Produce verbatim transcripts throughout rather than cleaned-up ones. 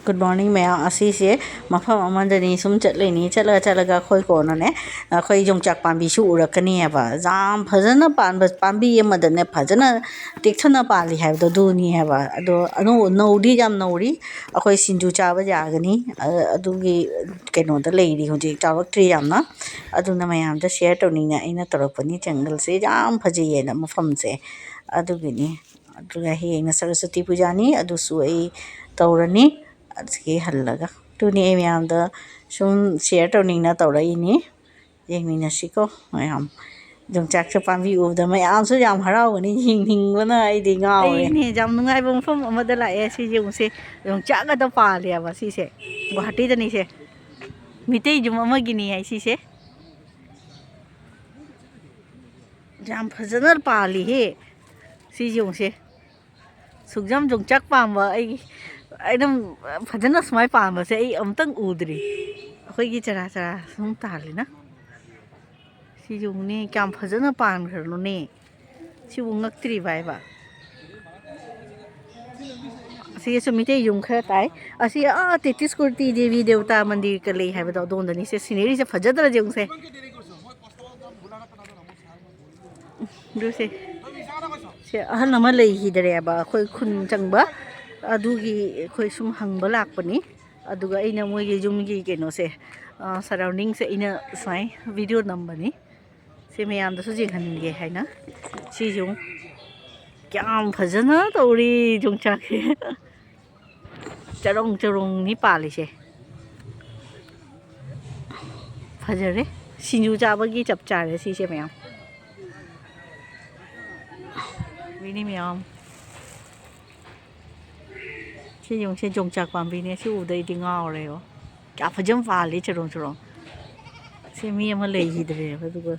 Good morning ꯃꯌꯥꯝ꯫ ꯑꯁꯤꯁꯦ ꯃꯐꯝ ꯑꯃꯗꯅꯤ ꯁꯨꯝ ꯆꯠꯂꯤꯅꯤ꯫ ꯆꯠꯂ ꯆꯠꯂꯒ ꯑꯩꯈꯣꯏ ꯀꯣꯟꯅꯅꯦ, ꯑꯩꯈꯣꯏ ꯌꯣꯡꯆꯥꯛ ꯄꯥꯝꯕꯤꯁꯨ ꯎꯔꯛꯀꯅꯤ ꯍꯥꯏꯕ꯫ ꯌꯥꯝ ꯐꯖꯅ ꯄꯥꯟꯕ ꯄꯥꯝꯕꯤ ꯑꯃꯗꯅꯦ, ꯐꯖꯅ ꯇꯦꯛꯊꯅ ꯄꯥꯜꯂꯤ ꯍꯥꯏꯕꯗꯣ ꯑꯗꯨꯅꯤ ꯍꯥꯏꯕ꯫ ꯑꯗꯣ ꯑꯅꯧ-, ꯅꯧꯔꯤ, ꯌꯥꯝ ꯅꯧꯔꯤ꯫ ꯑꯩꯈꯣꯏ ꯁꯤꯡꯖꯨ ꯆꯥꯕ ꯌꯥꯒꯅꯤ꯫ ꯑ-, ꯑꯗꯨꯒꯤ ꯀꯩꯅꯣꯗ ꯂꯩꯔꯤ ꯍꯧꯖꯤꯛ, ꯆꯥꯎꯔꯛꯇ꯭ꯔꯤ ꯌꯥꯝꯅ꯫ ꯑꯗꯨꯅ ꯃꯌꯥꯝꯗ share ꯇꯧꯅꯤꯡꯅ ꯑꯩꯅ ꯇꯧꯔꯛꯄꯅꯤ꯫ ꯖꯪꯒꯜꯁꯦ ꯌꯥꯝ ꯐꯖꯩꯌꯦꯅ ꯃꯐꯝꯁꯦ, ꯑꯗꯨꯒꯤꯅꯤ꯫ ꯑꯗꯨꯒ ꯍꯌꯦꯡꯅ ꯁꯔꯁ꯭ꯋꯇꯤ ꯄꯨꯖꯥꯅꯤ, ꯑꯗꯨꯁꯨ ꯑꯩ ꯇꯧꯔꯅꯤ꯫ ꯑꯁꯤꯒꯤ ꯍꯜꯂꯒ ꯑꯗꯨꯅꯤ ꯑꯩ ꯃꯌꯥꯝꯗ ꯁꯨꯝ share ꯇꯧꯅꯤꯡꯅ ꯇꯧꯔꯛꯏꯅꯤ꯫ ꯌꯦꯡꯃꯤꯟꯅꯁꯤꯀꯣ ꯃꯌꯥꯝ꯫ ꯌꯣꯡꯆꯥꯛꯁꯨ ꯄꯥꯝꯕꯤ ꯎꯕꯗ ꯃꯌꯥꯝꯁꯨ ꯌꯥꯝ ꯍꯔꯥꯎꯒꯅꯤ, ꯌꯦꯡꯅꯤꯡꯕꯅ ꯑꯩꯗꯤ ꯉꯥꯎꯔꯦ꯫ ꯑꯩꯅꯦ ꯌꯥꯝ ꯅꯨꯡꯉꯥꯏꯕ ꯃꯐꯝ ꯑꯃꯗ ꯂꯥꯛꯑꯦ꯫ ꯁꯤ ꯌꯦꯡꯉꯨꯁꯦ, ꯌꯣꯡꯆꯥꯛ ꯑꯗ ꯄꯥꯜꯂꯦꯕ ꯁꯤꯁꯦ꯫ ꯒꯨꯋꯥꯍꯥꯇꯤꯗꯅꯤꯁꯦ, ꯃꯤꯇꯩ ꯌꯨꯝ ꯑꯃꯒꯤꯅꯤ ꯍꯥꯏ ꯁꯤꯁꯦ꯫ ꯌꯥꯝ ꯐꯖꯅ ꯄꯥꯜꯂꯤꯍꯦ꯫ ꯁꯤ ꯌꯦꯡꯉꯨꯁꯦ꯫ ꯁꯨꯛꯌꯥꯝ ꯌꯣꯡꯆꯥꯛ ꯄꯥꯝꯕ ꯑꯩ, ꯑꯩ ꯑꯗꯨꯝ ꯐꯖꯅ ꯁꯨꯃꯥꯏ ꯄꯥꯝꯕꯁꯦ ꯑꯩ ꯑꯃꯨꯛꯇꯪ ꯎꯗ꯭ꯔꯤ꯫ ꯑꯩꯈꯣꯏꯒꯤ ꯆꯔꯥ ꯆꯔꯥ ꯁꯨꯝ ꯇꯥꯜꯂꯤꯅ꯫ ꯁꯤ ꯌꯦꯡꯉꯨꯅꯦ, ꯀꯌꯥꯝ ꯐꯖꯅ ꯄꯥꯟꯈ꯭ꯔꯅꯣꯅꯦ꯫ ꯁꯤꯕꯨ ꯉꯛꯇ꯭ꯔꯤꯕ ꯍꯥꯏꯕ꯫ ꯑꯁꯤꯒꯤꯁꯨ ꯃꯤꯇꯩ ꯌꯨꯝ ꯈꯔ ꯇꯥꯏ꯫ ꯑꯁꯤ ꯑꯥ ꯇꯦꯇꯤꯁ ꯀꯣꯔꯇꯤ ꯗꯦꯕꯤ ꯗꯦꯕꯇꯥ ꯃꯟꯗꯤꯔꯒ ꯂꯩ ꯍꯥꯏꯕꯗꯣ ꯑꯗꯣꯝꯗꯅꯤ꯫ ꯁꯦ, sceneryꯁꯦ ꯐꯖꯗ꯭ꯔꯥ ꯌꯦꯡꯉꯨꯁꯦ꯫ ꯑꯗꯨꯁꯦ, ꯁꯦ, ꯑꯍꯜ ꯑꯃ ꯂꯩꯈꯤꯗ꯭ꯔꯦꯕ, ꯑꯩꯈꯣꯏ ꯈꯨꯟ ꯆꯪꯕ꯫ ꯑꯗꯨꯒꯤ ꯑꯩꯈꯣꯏ ꯁꯨꯝ ꯍꯪꯕ ꯂꯥꯛꯄꯅꯤ꯫ ꯑꯗꯨꯒ ꯑꯩꯅ ꯃꯣꯏꯒꯤ ꯌꯨꯝꯒꯤ ꯀꯩꯅꯣꯁꯦ, ꯑ, surroundingꯁꯦ ꯑꯩꯅ ꯁꯨꯃꯥꯏ video ꯅꯝꯕꯅꯤ꯫ ꯁꯤ ꯃꯌꯥꯝꯗꯁꯨ ꯌꯦꯡꯍꯟꯒꯦ ꯍꯥꯏꯅ꯫ ꯁꯤꯁꯨ ꯀꯌꯥꯝ ꯐꯖꯅ ꯇꯧꯔꯤ ꯌꯣꯡꯆꯥꯛꯁꯦ꯫ ꯆꯔꯣꯡ ꯆꯔꯣꯡꯅꯤ ꯄꯥꯜꯂꯤꯁꯦ꯫ ꯐꯖꯔꯦ꯫ ꯁꯤꯡꯖꯨ ꯆꯥꯕꯒꯤ ꯆꯞ ꯆꯥꯔꯦ ꯁꯤꯁꯦ ꯃꯌꯥꯝ꯫ ꯃꯤꯅꯤ ꯃꯌꯥꯝ꯫ ꯁꯤ ꯌꯦꯡꯉꯨꯁꯦ, ꯌꯣꯡꯆꯥꯛ ꯄꯥꯝꯕꯤꯅꯦ꯫ ꯁꯤ ꯎꯕꯗ ꯑꯩꯗꯤ ꯉꯥꯎꯔꯦꯕꯣ꯫ ꯀꯌꯥ ꯐꯖꯅ ꯄꯥꯜꯂꯤ ꯆꯔꯣꯡ ꯆꯔꯣꯡ꯫ ꯁꯤ ꯃꯤ ꯑꯃ ꯂꯩꯈꯤꯗ꯭ꯔꯦꯕ, ꯑꯗꯨꯒ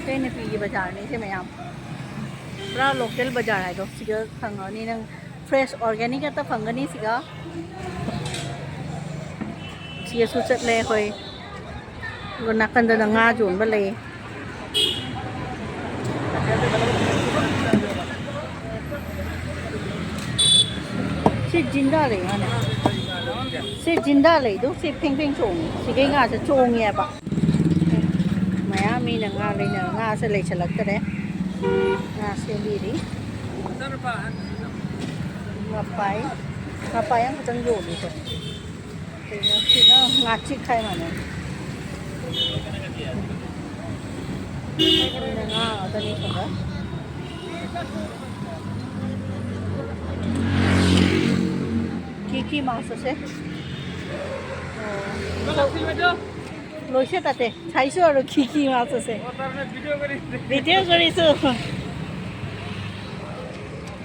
ꯀꯩꯅ ꯄꯤꯒꯤ ꯕꯖꯥꯔꯅꯦ ꯁꯤ ꯃꯌꯥꯝ꯫ ꯄꯨꯔꯥ local ꯕꯖꯥꯔ ꯍꯥꯏꯗꯣ ꯁꯤꯗ ꯐꯪꯉꯅꯤ ꯅꯪ꯫ Fresh organic ꯉꯥꯛꯇ ꯐꯪꯒꯅꯤ ꯁꯤꯒ꯫ ꯁꯤꯒꯁꯨ ꯆꯠꯂꯦ ꯑꯩꯈꯣꯏ꯫ ꯑꯗꯨꯒ ꯅꯥꯀꯟꯗꯅ ꯉꯥ ꯌꯣꯟꯕ ꯂꯩ꯫ ꯁꯤ ꯖꯤꯟꯗꯥ ꯂꯩ ꯃꯥꯅꯦ꯫ ꯁꯤ ꯖꯤꯟꯗꯥ ꯂꯩꯗꯣ ꯁꯤ ꯐꯦꯡ ꯐꯦꯡ ꯆꯣꯡꯉꯤ꯫ ꯁꯤꯒꯩ ꯉꯥꯁꯦ ꯆꯣꯡꯉꯦꯕ꯫ ꯃꯌꯥꯝ ꯃꯤꯅ ꯉꯥ ꯂꯩꯅ, ꯉꯥꯁꯦ ꯂꯩꯁꯜꯂꯛꯇꯔꯦ꯫ ꯉꯥ ꯁꯦꯝꯕꯤꯔꯤ꯫ ꯉꯄꯥꯏ, ꯉꯄꯥꯏ ꯑꯃꯈꯛꯇꯪ ꯌꯣꯜꯂꯤꯀꯣ꯫ ꯀꯩꯅꯣ ꯁꯤꯅ ꯉꯥꯆꯤꯛ ꯍꯥꯏ ꯃꯥꯅꯦ꯫ ꯁꯤꯅ ꯉꯥ ꯉꯥꯛꯇꯅꯤ ꯁꯤꯗ꯫ কি কি মাছ আছে? অ, লৈছে তাতে। চাইছো আৰু কি কি মাছ আছে। ভিডিঅ' কৰিছো।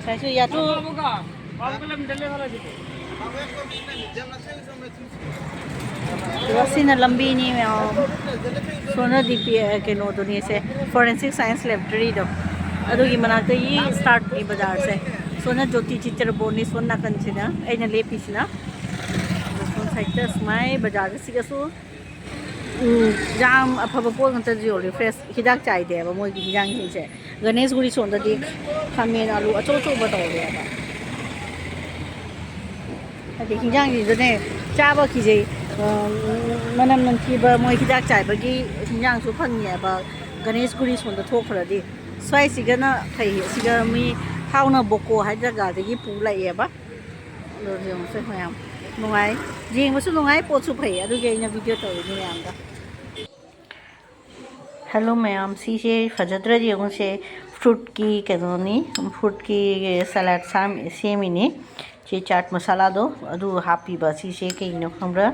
চাইছো ইয়াতো। ꯑꯗꯨꯒ ꯁꯤꯅ ꯂꯝꯕꯤꯅꯤ ꯃꯌꯥꯝ꯫ ꯁꯣꯝꯅ ꯗꯤ ꯄꯤ, ꯑ, ꯀꯩꯅꯣꯗꯨꯅꯤ ꯁꯦ, Forensic Science Laboratoryꯗꯣ꯫ ꯑꯗꯨꯒꯤ ꯃꯅꯥꯛꯇꯒꯤ startꯅꯤ ꯕꯖꯥꯔꯁꯦ꯫ ꯁꯣꯝꯅ ꯖꯣꯇꯤ ꯆꯤꯇ꯭ꯔꯕꯣꯟꯅꯤ ꯁꯣꯝ ꯅꯥꯀꯟꯁꯤꯅ ꯑꯩꯅ ꯂꯦꯞꯄꯤꯁꯤꯅ꯫ ꯑꯗꯣ ꯁꯣꯝ sideꯇ ꯁꯨꯃꯥꯏ ꯕꯖꯥꯔꯁꯤꯒꯁꯨ ꯎꯝ, ꯌꯥꯝ ꯑꯐꯕ ꯄꯣꯠ ꯉꯥꯛꯇ ꯌꯣꯜꯂꯤ꯫ Fresh, ꯍꯤꯗꯥꯛ ꯆꯥꯏꯗꯦꯕ ꯃꯣꯏꯒꯤ ꯍꯤꯟꯖꯥꯡꯁꯤꯡꯁꯦ꯫ ꯒꯅꯦꯁꯒꯨꯔꯤ ꯁꯣꯝꯗꯗꯤ ꯈꯥꯃꯦꯟ, ꯑꯂꯨ ꯑꯆꯧ ꯑꯆꯧꯕ ꯇꯧꯔꯦꯕ꯫ ꯍꯥꯏꯗꯤ ꯍꯤꯟꯖꯥꯡꯁꯤꯁꯨꯅꯦ, ꯆꯥꯕ ꯀꯤꯖꯩ꯫ ꯑ, ꯃꯅꯝ ꯅꯝꯊꯤꯕ, ꯃꯣꯏ ꯍꯤꯗꯥꯛ ꯆꯥꯏꯕꯒꯤ ꯍꯤꯟꯖꯥꯡꯁꯨ ꯐꯪꯉꯦꯕ꯫ ꯒꯅꯦꯁꯒꯨꯔꯤ ꯁꯣꯝꯗ ꯊꯣꯛꯈ꯭ꯔꯗꯤ꯫ ꯁ꯭ꯋꯥꯏꯁꯤꯒꯅ ꯐꯩ꯫ ꯁꯤꯒ ꯃꯤ ꯍꯥꯎꯅ ꯕꯣꯀꯣ ꯍꯥꯏ ꯖꯒꯥꯗꯒꯤ ꯄꯨ ꯂꯥꯛꯑꯦꯕ꯫ ꯑꯗꯣ ꯌꯦꯡꯉꯨꯁꯦ ꯃꯌꯥꯝ, ꯅꯨꯡꯉꯥꯏ, ꯌꯦꯡꯕꯁꯨ ꯅꯨꯡꯉꯥꯏ, ꯄꯣꯠꯁꯨ ꯐꯩ, ꯑꯗꯨꯒꯤ ꯑꯩꯅ ꯚꯤꯗꯤꯑꯣ ꯇꯧꯔꯤꯅꯤ ꯃꯌꯥꯝꯗ꯫ ꯍꯦꯜꯂꯣ ꯃꯌꯥꯝ, ꯁꯤꯁꯦ ꯐꯖꯗ꯭ꯔꯗꯤ ꯌꯦꯡꯉꯨꯁꯦ, ꯐ꯭ꯔꯨꯠꯀꯤ ꯀꯩꯅꯣꯅꯤ, ꯐ꯭ꯔꯨꯠꯀꯤ ꯁꯂꯥꯗ ꯁꯥꯝ-, ꯁꯦꯝꯃꯤꯅꯤ꯫ ꯁꯤ ꯆꯥꯠ ꯃꯁꯥꯂꯥꯗꯣ ꯑꯗꯨ ꯍꯥꯞꯄꯤꯕ꯫ ꯁꯤꯁꯦ ꯀꯩꯅꯣ ꯈꯪꯕ꯭ꯔꯥ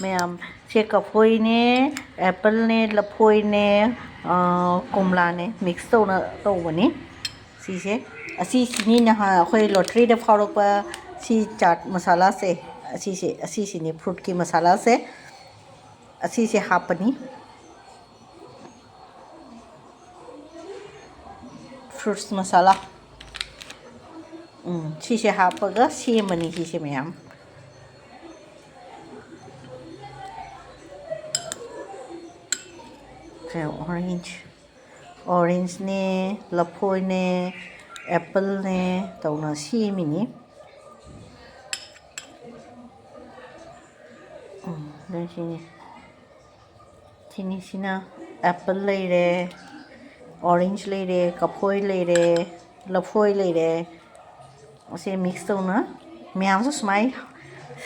ꯃꯌꯥꯝ? ꯁꯦ ꯀꯐꯣꯏꯅꯦ, ꯑꯦꯄꯜꯅꯦ, ꯂꯐꯣꯏꯅꯦ, ꯑꯥ, ꯀꯣꯝꯂꯥꯅꯦ, ꯃꯤꯛꯁ ꯇꯧꯅ ꯇꯧꯕꯅꯤ꯫ ꯁꯤꯁꯦ, ꯑꯁꯤꯁꯤꯅꯤ ꯅꯍꯥꯟ ꯑꯩꯈꯣꯏ ꯂꯣꯇ꯭ꯔꯤꯗ ꯐꯥꯎꯔꯛꯄ ꯁꯤ ꯆꯥꯠ ꯃꯁꯥꯂꯥꯁꯦ꯫ ꯑꯁꯤꯁꯦ, ꯑꯁꯤꯁꯤꯅꯤ ꯐ꯭ꯔꯨꯠꯀꯤ ꯃꯁꯥꯂꯥꯁꯦ꯫ ꯑꯁꯤꯁꯦ ꯍꯥꯞꯄꯅꯤ꯫ ꯐ꯭ꯔꯨꯠꯁ ꯃꯁꯥꯂꯥ꯫ ꯎꯝ, ꯁꯤꯁꯦ ꯍꯥꯞꯄꯒ ꯁꯦꯝꯕꯅꯤ ꯁꯤꯁꯦ ꯃꯌꯥꯝ꯫ ꯁꯦ ꯑꯣꯔꯦꯟꯖ꯫ ꯑꯣꯔꯦꯟꯖꯅꯦ, ꯂꯐꯣꯏꯅꯦ, ꯑꯦꯄꯜꯅꯦ ꯇꯧꯅ ꯁꯦꯝꯃꯤꯅꯤ꯫ ꯁꯤꯅꯤ꯫ ꯁꯤꯅꯤ, ꯁꯤꯅ apple ꯂꯩꯔꯦ, orange ꯂꯩꯔꯦ, ꯀꯐꯣꯏ ꯂꯩꯔꯦ, ꯂꯐꯣꯏ ꯂꯩꯔꯦ꯫ ꯑꯁꯤ mix ꯇꯧꯅ ꯃꯌꯥꯝꯁꯨ ꯁꯨꯃꯥꯏ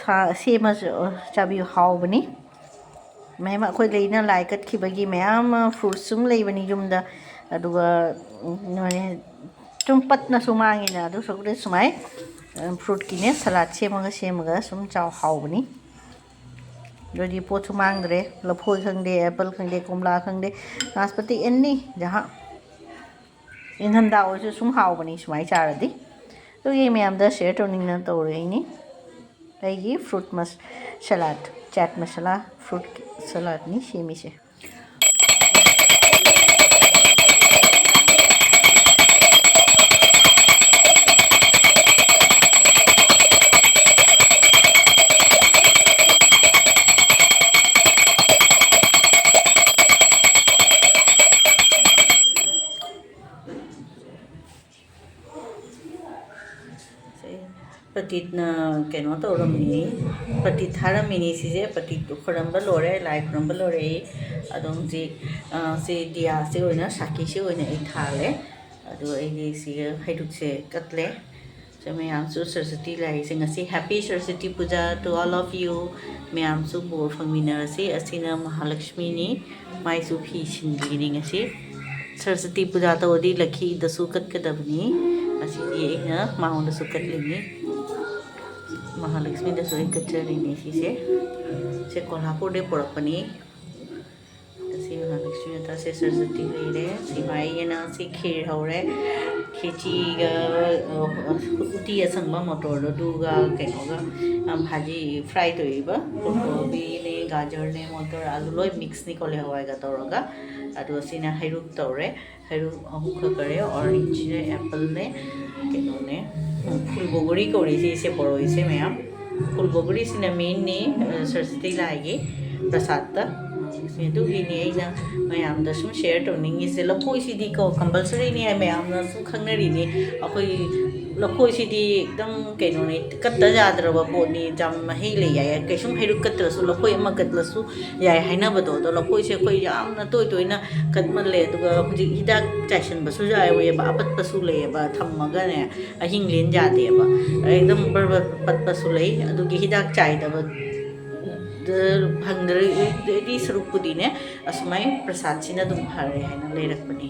ꯁꯥ-, ꯁꯦꯝꯃꯁꯨ ꯆꯥꯕꯤꯌꯨ, ꯍꯥꯎꯕꯅꯤ꯫ ꯃꯌꯥꯝ ꯑꯩꯈꯣꯏ ꯂꯩꯅ ꯂꯥꯏ ꯀꯠꯈꯤꯕꯒꯤ ꯃꯌꯥꯝ ꯑꯃ fruits ꯁꯨꯝ ꯂꯩꯕꯅꯤ ꯌꯨꯝꯗ, ꯑꯗꯨꯒ, ꯎꯝ, ꯁꯨꯝ ꯄꯠꯅꯁꯨ ꯃꯥꯡꯉꯤꯅ, ꯑꯗꯨ ꯁꯔꯨꯛꯄꯨꯗꯤ ꯁꯨꯃꯥꯏ, ꯎꯝ, fruitꯀꯤꯅꯦ salad ꯁꯦꯝꯃꯒ, ꯁꯦꯝꯃꯒ ꯁꯨꯝ ꯆꯥꯎ, ꯍꯥꯎꯕꯅꯤ꯫ ꯑꯗꯨꯗꯤ ꯄꯣꯠꯁꯨ ꯃꯥꯡꯗ꯭ꯔꯦ꯫ ꯂꯐꯣꯏ ꯈꯪꯗꯦ, apple ꯈꯪꯗꯦ, ꯀꯣꯝꯂꯥ ꯈꯪꯗꯦ, ꯅꯥꯁꯄꯇꯤ, any ꯖꯍꯥ꯫ ꯏꯪꯊꯝꯊꯥ ꯑꯣꯏꯔꯁꯨ ꯁꯨꯝ ꯍꯥꯎꯕꯅꯤ ꯁꯨꯃꯥꯏ ꯆꯥꯔꯗꯤ꯫ ꯑꯗꯨꯒꯤ ꯃꯌꯥꯝꯗ share ꯇꯧꯅꯤꯡꯗꯅ ꯇꯧꯔꯛꯏꯅꯤ꯫ ꯑꯩꯒꯤ fruit ꯃꯁ-, salad, ꯆꯥꯠ ꯃꯁꯥꯂꯥ fruit saladꯅꯤ ꯁꯦꯝꯃꯤꯁꯦ꯫ ꯁꯦ, ꯄꯇꯤꯠꯅ ꯀꯩꯅꯣ ꯇꯧꯔꯝꯃꯤꯅꯤ, ꯄꯇꯤꯠ ꯊꯥꯔꯝꯃꯤꯅꯤ꯫ ꯁꯤꯁꯦ ꯄꯇꯤꯠ ꯈꯣꯏꯔꯝꯕ ꯂꯣꯏꯔꯦ, ꯂꯥꯏ ꯈꯣꯏꯔꯝꯕ ꯂꯣꯏꯔꯦ꯫ ꯑꯗꯣ ꯍꯧꯖꯤꯛ, ꯑ, ꯁꯤ ꯗꯤꯌꯥꯁꯤ ꯑꯣꯏꯅ, ꯁꯥꯈꯤꯁꯤ ꯑꯣꯏꯅ ꯑꯩ ꯊꯥꯜꯂꯦ꯫ ꯑꯗꯣ ꯑꯩꯒꯤ ꯁꯤꯒ ꯍꯩꯔꯨꯛꯁꯦ ꯀꯠꯂꯦ꯫ ꯁꯦ, ꯃꯌꯥꯝꯁꯨ ꯁꯔꯁꯇꯤ ꯂꯥꯏꯁꯦ ꯉꯁꯤ Happy Saraswati Puja to all of you꯫ ꯃꯌꯥꯝꯁꯨ ꯕꯣꯔ ꯐꯪꯃꯤꯟꯅꯔꯁꯤ꯫ ꯑꯁꯤꯅ ꯃꯍꯥꯂꯛꯁꯃꯤꯅꯤ, ꯃꯥꯏꯁꯨ ꯐꯤ ꯁꯤꯟꯕꯤꯅꯤ ꯉꯁꯤ꯫ ꯁꯔꯁꯇꯤ ꯄꯨꯖꯥ ꯇꯧꯔꯗꯤ ꯂꯛꯈꯤꯗꯁꯨ ꯀꯠꯀꯗꯕꯅꯤ꯫ ꯑꯁꯤꯗꯤ ꯑꯩꯅ ꯃꯉꯣꯟꯗꯁꯨ ꯀꯠꯂꯤꯅꯤ, ꯃꯍꯥꯂꯛꯁꯃꯤꯗꯁꯨ ꯑꯩ ꯀꯠꯆꯔꯤꯅꯤ꯫ ꯁꯤꯁꯦ, ꯁꯦ ꯀꯣꯜꯍꯥꯄꯨꯔꯗꯩ ꯄꯨꯔꯛꯄꯅꯤ꯫ ꯑꯁꯤ ꯃꯍꯥꯂꯛꯁꯃꯤ ꯃꯊꯥꯁꯦ ꯁꯔꯁꯇꯤ ꯂꯩꯔꯦ꯫ ꯁꯤ ꯃꯥꯏ ꯌꯦꯅꯥꯁꯤ ꯈꯤꯔ ꯍꯧꯔꯦ꯫ ꯈꯦꯆꯤꯒ, ꯑ, ꯎꯇꯤ ꯑꯁꯪꯕ ꯃꯣꯇꯣꯔꯗꯣ ꯑꯗꯨꯒ ꯀꯩꯅꯣꯒ, ꯑ, ꯚꯥꯖꯤ fry ꯇꯧꯔꯤꯕ ꯀꯣꯕꯤꯅꯦ, ꯒꯥꯖꯔꯅꯦ, ꯃꯣꯇꯣꯔ, ꯑꯂꯨ ꯂꯣꯏ mixꯅꯤ, ꯀꯣꯂꯤ ꯍꯋꯥꯏꯒ ꯇꯧꯔꯒ꯫ ꯑꯗꯣ ꯁꯤꯅ ꯍꯩꯔꯨꯛ ꯇꯧꯔꯦ꯫ ꯍꯩꯔꯨꯛ ꯑꯍꯨꯝꯈꯛ ꯀꯔꯦ, orangeꯅꯦ, appleꯅꯦ, ꯀꯩꯅꯣꯅꯦ, ꯐꯨꯜ ꯕꯣꯒꯔꯤ ꯀꯧꯔꯤ ꯁꯤꯁꯦ, ꯕꯣꯔꯣꯏꯁꯦ ꯃꯌꯥꯝ꯫ ꯐꯨꯜ ꯕꯣꯒꯔꯤꯁꯤꯅ mainꯅꯤ, ꯑ, ꯁꯔꯁꯇꯤ ꯂꯥꯏꯒꯤ ꯄ꯭ꯔꯁꯥꯗꯇ꯫ ꯑꯗꯨꯒꯤꯅꯤ ꯑꯩꯅ ꯃꯌꯥꯝꯗ ꯁꯨꯝ ꯁꯤꯌꯔ ꯇꯧꯅꯤꯡꯉꯤꯁꯦ꯫ ꯂꯐꯣꯏꯁꯤꯗꯤꯀꯣ ꯀꯝꯄꯜꯁꯔꯤꯅꯤ ꯍꯥꯏ, ꯃꯌꯥꯝꯅꯁꯨ ꯈꯪꯅꯔꯤꯅꯤ꯫ ꯑꯩꯈꯣꯏ ꯂꯐꯣꯏꯁꯤꯗꯤ ꯑꯗꯨꯝ ꯀꯩꯅꯣꯅꯤ, ꯀꯠꯇ ꯌꯥꯗ꯭ꯔꯕ ꯄꯣꯠꯅꯤ꯫ ꯖꯥꯝ ꯃꯍꯩ ꯂꯩ ꯌꯥꯏ, ꯀꯩꯁꯨꯝ ꯍꯩꯔꯨꯛ ꯀꯠꯇ꯭ꯔꯁꯨ ꯂꯐꯣꯏ ꯑꯃ ꯀꯠꯂꯁꯨ ꯌꯥꯏ ꯍꯥꯏꯅꯕꯗꯣ꯫ ꯑꯗꯣ ꯂꯐꯣꯏꯁꯦ ꯑꯩꯈꯣꯏ ꯌꯥꯝꯅ ꯇꯣꯏ ꯇꯣꯏꯅ ꯀꯠꯃꯜꯂꯦ, ꯑꯗꯨꯒ ꯍꯧꯖꯤꯛ ꯍꯤꯗꯥꯛ ꯆꯥꯏꯁꯤꯟꯕꯁꯨ ꯌꯥꯎꯋꯦꯕ, ꯑꯄꯠꯄꯁꯨ ꯂꯩꯌꯦꯕ, ꯊꯝꯃꯒꯅꯦ ꯑꯍꯤꯡ ꯂꯦꯟ ꯌꯥꯗꯦꯕ꯫ ꯑꯗꯩ ꯑꯗꯨꯝ ꯕꯔ ꯕꯔ ꯄꯠꯄꯁꯨ ꯂꯩ꯫ ꯑꯗꯨꯒꯤ ꯍꯤꯗꯥꯛ ꯆꯥꯏꯗꯕ ꯗ ꯐꯪꯗ꯭ꯔꯗꯤ ꯁꯔꯨꯛꯄꯨꯗꯤꯅꯦ, ꯑꯁꯨꯃꯥꯏꯅ ꯄ꯭ꯔꯁꯥꯗꯁꯤꯅ ꯑꯗꯨꯝ ꯐꯔꯦ ꯍꯥꯏꯅ ꯂꯩꯔꯛꯄꯅꯤ꯫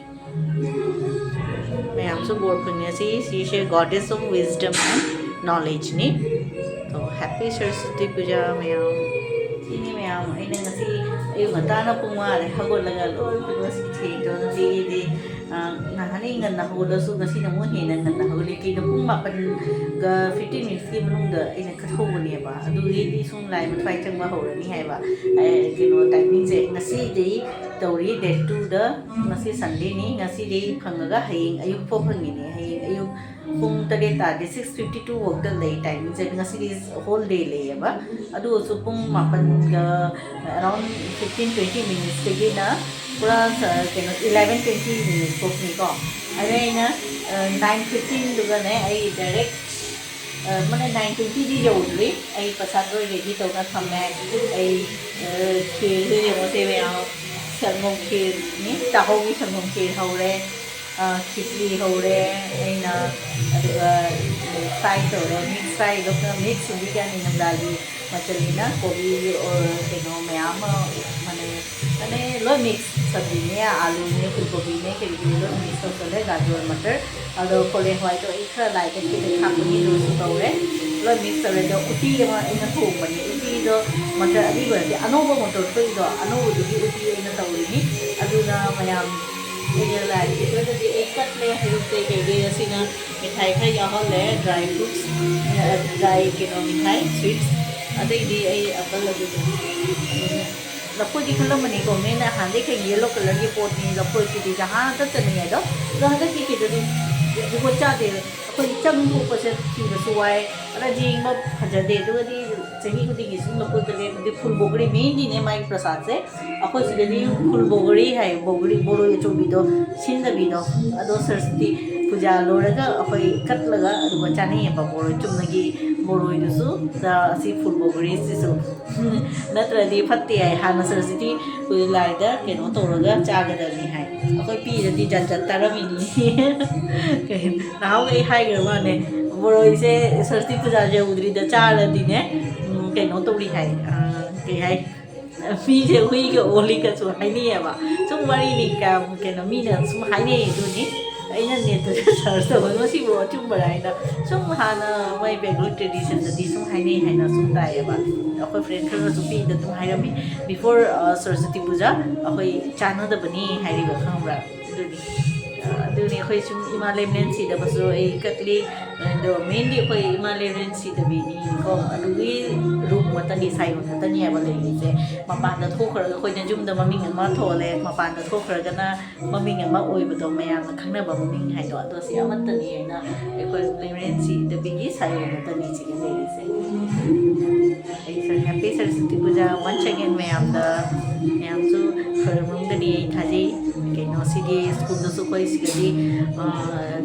ꯃꯌꯥꯝꯁꯨ ꯕꯣꯔ ꯐꯪꯅꯁꯤ꯫ ꯁꯤꯁꯦ Goddess of Wisdom and Knowledgeꯅꯤ꯫ So, Happy Saraswati Puja ꯃꯌꯥꯝ꯫ ꯁꯤꯅꯤ ꯃꯌꯥꯝ, ꯑꯩꯅ ꯉꯁꯤ ꯑꯌꯨꯛ ꯉꯟꯇꯥꯅ ꯄꯨꯡ ꯃꯉꯥꯗ ꯍꯧꯒꯠꯂꯒ ꯂꯣꯏ ꯄꯨꯝꯅꯃꯛ ꯁꯤ ꯊꯦꯡꯗꯣ ꯉꯁꯤꯒꯤꯗꯤ, ꯑ, ꯅꯍꯥꯟꯗꯩ ꯉꯟꯅ ꯍꯧꯒꯠꯂꯁꯨ ꯉꯁꯤꯅ ꯑꯃꯨꯛ ꯍꯦꯟꯅ ꯉꯟꯅ ꯍꯧꯒꯠꯂꯤ꯫ ꯀꯩꯅꯣ, ꯄꯨꯡ ꯃꯥꯄꯟꯒ fifteen minutesꯀꯤ ꯃꯅꯨꯡꯗ ꯑꯩꯅ ꯀꯠꯍꯧꯕꯅꯦꯕ꯫ ꯑꯗꯨꯒꯤꯗꯤ ꯁꯨꯝ ꯂꯥꯏ ꯃꯊ꯭ꯋꯥꯏ ꯆꯪꯕ ꯍꯧꯔꯅꯤ ꯍꯥꯏꯕ꯫ ꯑꯦ, ꯀꯩꯅꯣ, timingꯁꯦ ꯉꯁꯤꯗꯤ ꯇꯧꯔꯤ, date twoꯗ, ꯉꯁꯤ Sundayꯅꯤ꯫ ꯉꯁꯤꯗꯤ ꯐꯪꯉꯒ ꯍꯌꯦꯡ ꯑꯌꯨꯛ ꯐꯥꯎ ꯐꯪꯉꯤꯅꯦ꯫ ꯍꯌꯦꯡ ꯑꯌꯨꯛ ꯄꯨꯡ ꯇꯔꯦꯠ ꯇꯥꯔꯗꯤ six fifty two ꯐꯥꯎꯗ ꯂꯩ timingꯁꯦ꯫ ꯉꯁꯤꯗꯤ whole day ꯂꯩꯌꯦꯕ꯫ ꯑꯗꯨ ꯑꯣꯏꯔꯁꯨ ꯄꯨꯡ ꯃꯥꯄꯟꯒ around fifteen twenty minutesꯇꯒꯤꯅ ꯄꯨꯔꯥ ꯁ-, ꯀꯩꯅꯣ, eleven twenty minutes ꯐꯥꯎꯅꯤꯀꯣ꯫ ꯑꯗꯩ ꯑꯩꯅ, ꯑ, nine fifteenꯗꯨꯒꯅꯦ ꯑꯩ direct, ꯑ, ꯃꯥꯅꯦ, nine twentyꯗꯤ ꯌꯧꯗ꯭ꯔꯤ꯫ ꯑꯩ ꯄ꯭ꯔꯁꯥꯗ ꯂꯣꯏ ready ꯇꯧꯅ ꯊꯝꯃꯦ꯫ ꯑꯩ, ꯑ, ꯈꯦꯔꯁꯨ ꯌꯦꯡꯉꯨꯁꯦ ꯃꯌꯥꯝ, ꯁꯪꯒꯣꯝ ꯈꯦꯔꯅꯤ, ꯆꯥꯛꯍꯧꯒꯤ ꯁꯪꯒꯣꯝ ꯈꯦꯔ ꯍꯧꯔꯦ꯫ ꯑ, ꯈꯤꯆ꯭ꯔꯤ ꯍꯧꯔꯦ ꯑꯩꯅ, ꯑꯗꯨꯒ fry ꯇꯧꯔꯦ, mix fryꯗꯣ꯫ Mix ꯍꯧꯖꯤꯛꯀꯥꯟ ꯏꯪꯊꯝꯊꯥꯒꯤ ꯃꯆꯜꯅꯤꯅ ꯀꯣꯕꯤ, ꯑꯣꯔ ꯀꯩꯅꯣ ꯃꯌꯥꯝ ꯑꯃ, ꯃꯅꯦ, ꯃꯅꯦ ꯂꯣꯏ mix, ꯁꯕꯖꯤꯅꯦ, ꯑꯥꯂꯨꯅꯦ, ꯐꯨꯜ ꯀꯣꯕꯤꯅꯦ, ꯀꯔꯤ ꯀꯔꯤ ꯂꯣꯏ mix ꯇꯧꯁꯜꯂꯦ, ꯒꯥꯖꯔ, ꯃꯇꯔ, ꯑꯗꯣ ꯀꯣꯂꯤ ꯍꯋꯥꯏꯗꯣ ꯑꯩ ꯈꯔ ꯂꯥꯏꯗ ꯈꯤꯇꯪ ꯍꯥꯞꯄꯅꯤ, ꯑꯗꯨꯁꯨ ꯇꯧꯔꯦ꯫ ꯂꯣꯏ mix ꯇꯧꯔꯦ꯫ ꯑꯗꯣ ꯎꯇꯤ ꯑꯃ ꯑꯩꯅ ꯊꯣꯡꯕꯅꯤ꯫ ꯎꯇꯤꯗꯣ ꯃꯇꯔ ꯑꯔꯤꯕ ꯅꯠꯇꯦ, ꯑꯅꯧꯕ ꯃꯇꯔ ꯊꯣꯛꯏꯗꯣ, ꯑꯅꯧꯕꯗꯨꯒꯤ ꯎꯇꯤ ꯑꯩꯅ ꯇꯧꯔꯤꯅꯤ꯫ ꯑꯗꯨꯅ ꯃꯌꯥꯝ ꯑꯩꯅ ꯂꯥꯏꯒꯤ ꯈꯨꯠꯇꯗꯤ ꯑꯩ ꯀꯠꯂꯦ, ꯍꯩꯔꯨꯛꯇꯩ ꯀꯩꯗꯩ꯫ ꯑꯁꯤꯅ ꯃꯤꯊꯥꯏ ꯈꯔ ꯌꯥꯎꯍꯜꯂꯦ, dry fruits, ꯑ, dry ꯀꯩꯅꯣ ꯃꯤꯊꯥꯏ, sweets꯫ ꯑꯇꯩꯗꯤ ꯑꯩ ꯑꯀꯜ ꯑꯗꯨꯗ ꯂꯐꯣꯏꯗꯤ ꯈꯜꯂꯝꯕꯅꯤꯀꯣ, ꯃꯤꯅ ꯍꯥꯟꯅꯗꯩ ꯀꯩ yellow colourꯒꯤ ꯄꯣꯠꯅꯤ, ꯂꯐꯣꯏꯁꯤꯗꯤ ꯖꯍꯥꯗ ꯆꯠꯅꯤꯡꯉꯦ꯫ ꯑꯗꯣ, ꯑꯗꯣ ꯍꯟꯗꯛꯇꯤ ꯀꯩꯗꯧꯅꯤ? ꯖꯨꯒꯣꯠ ꯆꯥꯗꯦ꯫ ꯑꯩꯈꯣꯏ ꯆꯪ ꯊꯣꯛꯄꯁꯦ ꯊꯤꯕꯁꯨ ꯋꯥꯏ, ꯑꯗ ꯌꯦꯡꯕ ꯐꯖꯗꯦ꯫ ꯑꯗꯨꯒꯗꯤ ꯆꯍꯤ ꯈꯨꯗꯤꯡꯒꯤ ꯁꯨꯝ ꯂꯧꯈꯠꯄꯅꯦ꯫ ꯑꯗꯨꯗꯤ ꯐꯨꯜ ꯕꯣꯒꯔꯤ ꯃꯦꯟꯗꯤꯅꯦ ꯃꯥꯒꯤ ꯄ꯭ꯔꯁꯥꯗꯁꯦ꯫ ꯑꯩꯈꯣꯏ ꯁꯤꯗꯗꯤ ꯐꯨꯜ ꯕꯣꯒꯔꯤ ꯍꯥꯏ, ꯕꯣꯒꯔꯤ, ꯕꯣꯔꯣꯏ ꯑꯆꯧꯕꯤꯗꯣ, ꯁꯤꯟꯗꯕꯤꯗꯣ꯫ ꯑꯗꯣ ꯁꯔꯁꯇꯤ ꯄꯨꯖꯥ ꯂꯣꯏꯔꯒ ꯑꯩꯈꯣꯏ ꯀꯠꯂꯒ ꯑꯗꯨꯒ ꯆꯥꯅꯩꯌꯦꯕ ꯕꯣꯔꯣꯏ, ꯆꯨꯝꯅꯒꯤ ꯕꯣꯔꯣꯏꯗꯨꯁꯨ꯫ ꯑ, ꯑꯁꯤ ꯐꯨꯜ ꯕꯣꯒꯔꯤꯁꯤꯁꯨ ꯅꯠꯇ꯭ꯔꯗꯤ ꯐꯠꯇꯦ ꯍꯥꯏ꯫ ꯍꯥꯟꯅ ꯁꯔꯁꯇꯤ ꯂꯥꯏꯗ ꯀꯩꯅꯣ ꯇꯧꯔꯒ ꯆꯥꯒꯗꯕꯅꯤ ꯍꯥꯏ꯫ ꯑꯩꯈꯣꯏ ꯄꯤꯔꯗꯤ ꯖꯥꯠ ꯖꯥꯠ ꯇꯥꯔꯝꯃꯤꯅꯤ꯫ ꯀꯩ, ꯅꯍꯥꯟꯃꯨꯛ ꯑꯩ ꯍꯥꯏꯈ꯭ꯔ ꯃꯥꯅꯦ, ꯕꯣꯔꯣꯏꯁꯦ ꯁꯔꯁꯇꯤ ꯄꯨꯖꯥ ꯌꯧꯗ꯭ꯔꯤꯗ ꯆꯥꯔꯗꯤꯅꯦ, ꯎꯝ, ꯀꯩꯅꯣ ꯇꯧꯔꯤ ꯍꯥꯏ, ꯑ, ꯀꯩ ꯍꯥꯏ, ꯃꯤꯁꯦ ꯍꯨꯏꯒ ꯑꯣꯜꯂꯤꯒꯁꯨ ꯍꯥꯏꯅꯩꯌꯦꯕ꯫ ꯁꯨꯝ ꯋꯥꯔꯤꯅꯤ, ꯀꯌꯥꯝ ꯀꯩꯅꯣ ꯃꯤꯅ ꯁꯨꯝ ꯍꯥꯏꯅꯩ ꯑꯗꯨꯅꯤ꯫ ꯑꯩꯅ ꯅꯦꯠꯇꯁꯨ ꯁꯔꯁ ꯇꯧꯕ ꯃꯁꯤꯕꯨ ꯑꯆꯨꯝꯕꯔꯥ ꯍꯥꯏꯅ꯫ ꯁꯨꯝ ꯍꯥꯟꯅ ꯃꯣꯏ ꯕꯦꯡꯒ꯭ꯂꯣꯔ ꯇ꯭ꯔꯦꯗꯤꯁꯟꯗꯗꯤ ꯁꯨꯝ ꯍꯥꯏꯅꯩ ꯍꯥꯏꯅ ꯁꯨꯝ ꯇꯥꯏꯌꯦꯕ꯫ ꯑꯩꯈꯣꯏ ꯐ꯭ꯔꯦꯟ ꯈꯔꯅꯁꯨ ꯄꯤꯗ ꯑꯗꯨꯝ ꯍꯥꯏꯔꯝꯃꯤ, "ꯕꯤꯐꯣꯔ ꯁꯔꯁꯇꯤ ꯄꯨꯖꯥ ꯑꯩꯈꯣꯏ ꯆꯥꯟꯅꯗꯕꯅꯤ" ꯍꯥꯏꯔꯤꯕ, ꯈꯪꯕ꯭ꯔꯥ? ꯑꯗꯨꯅꯤ꯫ ꯑꯗꯨꯅꯤ ꯑꯩꯈꯣꯏ ꯁꯨꯝ ꯏꯃꯥ ꯂꯦꯝꯂꯦꯟ ꯁꯤꯗꯕꯁꯨ ꯑꯩ ꯀꯠꯂꯤ꯫ ꯑꯗꯣ ꯃꯦꯟꯗꯤ ꯑꯩꯈꯣꯏ ꯏꯃꯥ ꯂꯦꯝꯂꯦꯟ ꯁꯤꯗꯕꯤꯅꯤꯀꯣ꯫ ꯑꯗꯨꯒꯤ ꯔꯨꯝ ꯈꯛꯇꯅꯤ, ꯁꯥꯏꯌꯣꯟ ꯈꯛꯇꯅꯦꯕ ꯂꯩꯔꯤꯁꯦ꯫ ꯃꯄꯥꯟꯗ ꯊꯣꯛꯈ꯭ꯔꯒ ꯑꯩꯈꯣꯏꯅ ꯌꯨꯝꯗ ꯃꯃꯤꯡ ꯑꯃ ꯊꯣꯜꯂꯦ, ꯃꯄꯥꯟꯗ ꯊꯣꯛꯈ꯭ꯔꯒꯅ ꯃꯃꯤꯡ ꯑꯃ ꯑꯣꯏꯕꯗꯣ, ꯃꯌꯥꯝꯅ ꯈꯪꯅꯕ ꯃꯃꯤꯡ ꯍꯥꯏꯗꯣ, ꯑꯗꯣ ꯁꯤ ꯑꯃꯠꯇꯅꯤ ꯍꯥꯏꯅ ꯑꯩꯈꯣꯏ ꯂꯦꯝꯂꯦꯟ ꯁꯤꯗꯕꯤꯒꯤ ꯁꯥꯏꯌꯣꯟ ꯈꯛꯇꯅꯤ ꯁꯤꯒ ꯂꯩꯔꯤꯁꯦ꯫ ꯑꯩ ꯁꯔ, ꯍꯦꯄꯤ ꯁꯔꯁ꯭ꯋꯇꯤ ꯄꯨꯖꯥ once again ꯃꯌꯥꯝꯗ, ꯃꯌꯥꯝꯁꯨ ꯈꯣꯏꯔꯝꯃꯝꯒꯅꯤ ꯑꯩ ꯊꯥꯖꯩ꯫ ꯀꯩꯅꯣ, ꯁꯤꯒꯤ ꯁ꯭ꯀꯨꯜꯗꯁꯨ ꯑꯩꯈꯣꯏ ꯁꯤꯗꯗꯤ, ꯑ,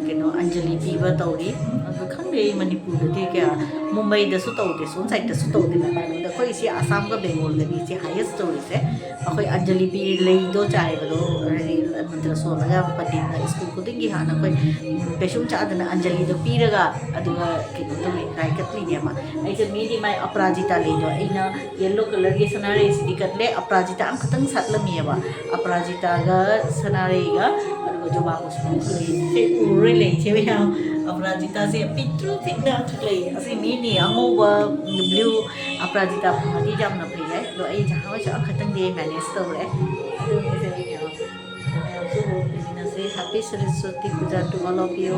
ꯀꯩꯅꯣ, ꯑꯟꯖꯂꯤ ꯄꯤꯕ ꯇꯧꯔꯤ꯫ ꯑꯗꯨ ꯈꯪꯗꯦ, ꯑꯩ ꯃꯅꯤꯄꯨꯔꯗꯗꯤ ꯀꯌꯥ, ꯃꯨꯝꯕꯩꯗꯁꯨ ꯇꯧꯗꯦ, ꯁꯣꯝ ꯁꯥꯏꯗꯇꯁꯨ ꯇꯧꯗꯦ ꯃꯄꯥꯟꯂꯣꯝꯗ꯫ ꯑꯩꯈꯣꯏ ꯁꯤ ꯑꯁꯥꯝꯒ ꯕꯦꯡꯒꯣꯜꯗꯅꯤ ꯁꯤ highest ꯇꯧꯔꯤꯁꯦ꯫ ꯑꯩꯈꯣꯏ ꯑꯟꯖꯂꯤ ꯄꯤ, ꯂꯩꯗꯣ ꯆꯥꯏꯕꯗꯣ, ꯍꯥꯏꯗꯤ ꯃꯟꯇ꯭ꯔ ꯁꯣꯜꯂꯒ ꯄꯟꯗꯤꯠꯅ ꯁ꯭ꯀꯨꯜ ꯈꯨꯗꯤꯡꯒꯤ ꯍꯥꯟꯅ ꯑꯩꯈꯣꯏ, ꯎꯝ, ꯀꯩꯁꯨꯝ ꯆꯥꯗꯅ ꯑꯟꯖꯂꯤꯗꯣ ꯄꯤꯔꯒ, ꯑꯗꯨꯒ ꯀꯩꯅꯣ ꯇꯧꯔꯤ, ꯂꯥꯏ ꯀꯠꯂꯤꯅꯦꯕ꯫ ꯑꯩꯁꯦ ꯃꯤꯗꯤ ꯃꯥꯏ ꯑꯄꯔꯥꯖꯤꯇꯥ ꯂꯩꯗꯣ, ꯑꯩꯅ ꯌꯦꯜꯂꯣ ꯀꯂꯔꯒꯤ ꯁꯅꯥꯔꯩꯁꯤꯗꯤ ꯀꯠꯂꯦ, ꯑꯄꯔꯥꯖꯤꯇꯥ ꯑꯃꯈꯛꯇꯪ ꯁꯥꯠꯂꯝꯃꯦꯕ꯫ ꯑꯄꯔꯥꯖꯤꯇꯥꯒ ꯁꯅꯥꯔꯩꯒ, ꯑꯗꯨꯒ ꯖꯨꯕꯥ ꯀꯨꯁꯨꯝ ꯂꯩꯁꯦ ꯎꯔꯣꯏ, ꯂꯩꯁꯦ ꯃꯌꯥꯝ꯫ ꯑꯄꯔꯥꯖꯤꯇꯥꯁꯦ ꯄꯤꯛꯇ꯭ꯔꯨ ꯄꯤꯛꯅ ꯂꯩ꯫ ꯑꯁꯤ ꯃꯤꯅꯤ ꯑꯉꯧꯕ, blue ꯑꯄꯔꯥꯖꯤꯇꯥ ꯐꯪꯉꯗꯤ ꯌꯥꯝꯅ ꯐꯩ ꯍꯥꯏ꯫ ꯑꯗꯣ ꯑꯩ ꯖꯍꯥꯖꯁꯨ ꯑꯃꯈꯛꯇꯪꯗꯤ ꯑꯩ manage ꯇꯧꯔꯦ꯫ ꯑꯗꯨ ꯃꯤꯁꯦ ꯑꯩ ꯃꯌꯥꯝ, ꯃꯌꯥꯝꯁꯨ ꯎꯃꯤꯟꯅꯁꯦ꯫ Happy Saraswati Puja to all of you꯫